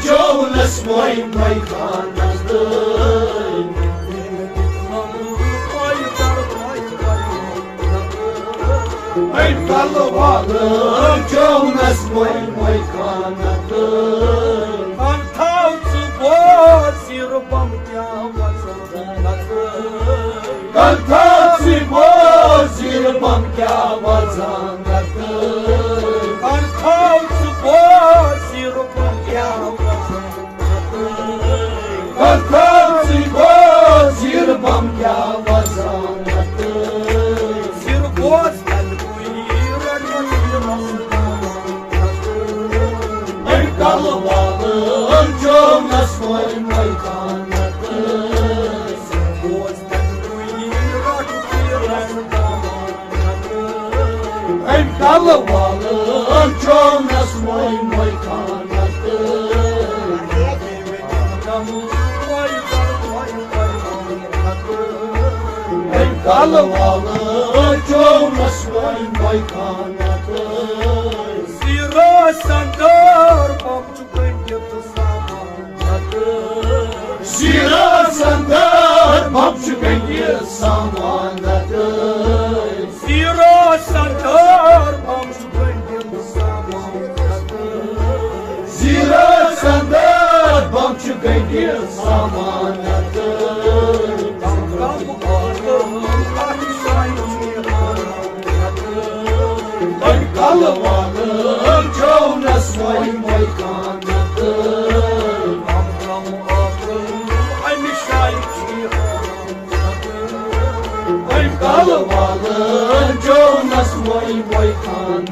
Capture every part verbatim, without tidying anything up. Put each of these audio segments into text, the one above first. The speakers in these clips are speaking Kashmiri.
جونس وۄنۍ میدانس دٲرۍ۔ أمۍ کلہٕ والہٕ جونس وۄنۍ میدانس دٲرۍ۔ کر تھاو ژٕ بوز زیٖرٕ بم کیٛاہ وزن۔ کر تھاو ژٕ بوز زیٖرٕ بم کیٛاہ وزن۔ کر تھاو ژٕ بوز زیٖرٕ بم کیٛاہ وزن۔ کر تھاو ژٕ بوز زیٖرٕ بم کیٛاہ وزن۔ زیٖرٕ بوز تَلہٕ کُے رَٹَن یہِ رَس۔ أمۍ کلہٕ والہٕ جونس وۄنۍ میدانس۔ أمۍ کلہٕ والہٕ جونس وۄنۍ میدانس۔ أمۍ کلہٕ والہٕ جونس وۄنۍ میدانس۔ زیٖرٕ سندر بم چھُ گٔنڈِتھ سامان۔ زیٖرٕ سندر بم چھُ گٔنڈِتھ سامان۔ زیٖرٕ سندر بم چھُ گٔنڈِتھ سامان۔ زیٖرٕ سندر بم چھُ گٔنڈِتھ سامان۔ أمۍ کلہٕ والہٕ جونس وۄنۍ میدانس۔ أمۍ کلہٕ والہٕ جونس وۄنۍ میدانس۔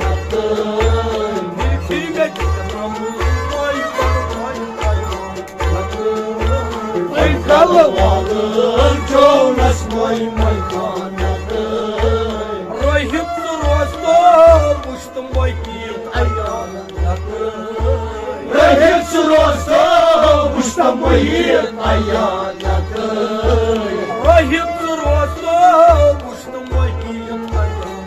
أمۍ کلہٕ والہٕ جونس وۄنۍ میدانس۔ رٔہِتھ ژٕ روزتو وٕچھ تِم وۄنۍ کِتھ عیال۔ رٔہِتھ ژٕ روزتو وٕچھ تِم وۄنۍ کِتھ عیال۔ رٔہِتھ ژٕ روزتو وٕچھ تِم وۄنۍ کِتھ عیال۔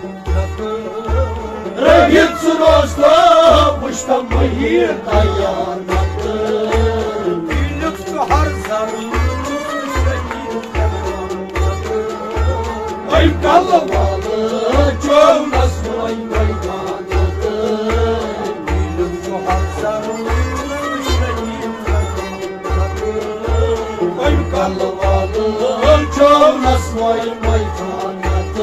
رٔہِتھ ژٕ روزتو وٕچھ تِم وۄنۍ کِتھ عیال۔ ییٚلہِ ژٕ ہر ذرٕ أمۍ کلہٕ والہٕ جونس وۄنۍ میدانس۔ أمۍ کلہٕ والہٕ جونس وۄنۍ میدانس۔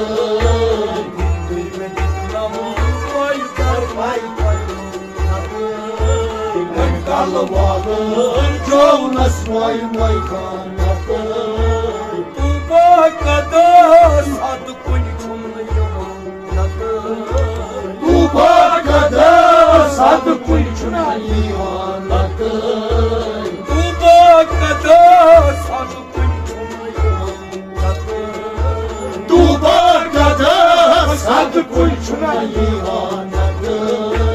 أمۍ کلہٕ والہٕ جونس وۄنۍ میدانس۔ طوبیٰ قدس حد کُنہِ چھُنہٕ یِوان نقل۔ طوبیٰ قدس حد کُنہِ چھُنہٕ یِوان نقل۔ طوبیٰ قدس حد کُنہِ چھُنہٕ یِوان نقل۔ طوبیٰ قدس حد کُنہِ چھُنہٕ یِوان نقل۔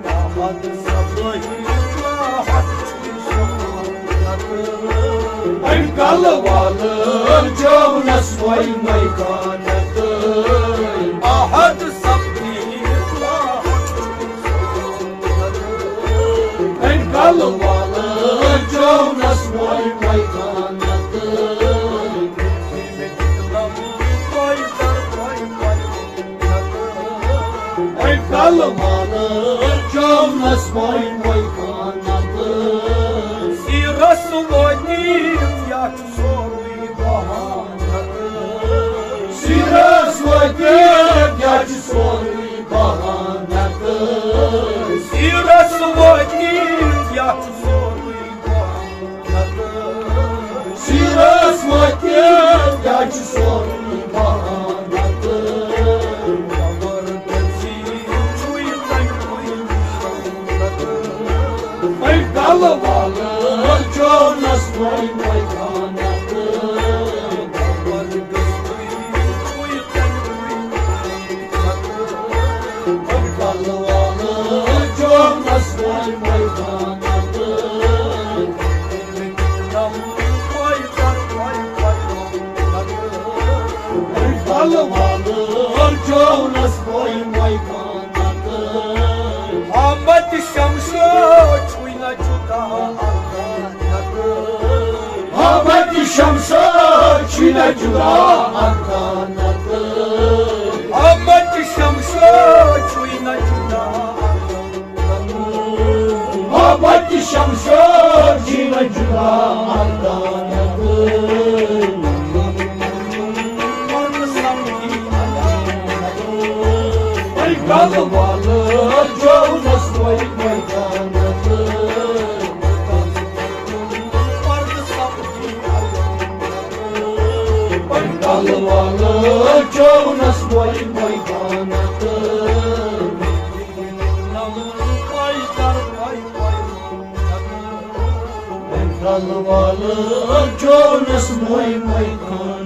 احد صفٲیی راحت چھُ أمۍ کلہٕ والہٕ جونس وۄنۍ میدانس۔ احد سپدی۔ أمۍ کلہٕ والہٕ جونس وۄنۍ میدانس۔ أمۍ کلہٕ والہٕ جونس وۄنۍ میدانس۔ سیٖرس وٲتِتھ یا چھُ سورُے بہانہٕ۔ سیٖرس وٲتِتھ یا چھُ سورُے بہانہٕ۔ سیٖرس وٲتِتھ یا چھُ سورُے بہانہٕ۔ سیٖرس وٲتِتھ یا چھُ سورُے بہانہٕ۔ زبردستی چھُے تۄہہِ کُنہِ نِشانہٕ۔ أمۍ کلہٕ والہٕ جونس وۄنۍ میدانس۔ زبردستی چھُے تۄہہِ کُنہِ نِشانہٕ۔ أمۍ کلہٕ والہٕ جونس وۄنۍ میدانس۔ أمۍ کلہٕ والہٕ جونس وۄنۍ میدانس۔ آمد شمشو چھُے نہ چھُ شمشاد چھُے نہ جدا اردانت۔ احمد شمشاد چھُے نہ جدا۔ احمد شمشاد چھُے نہ جدا اردانت۔ اے گل والہٕ جونس وے میدانت۔ اے گل والہٕ جونس وے میدانت۔ اے گل والہٕ جونس وے میدانت۔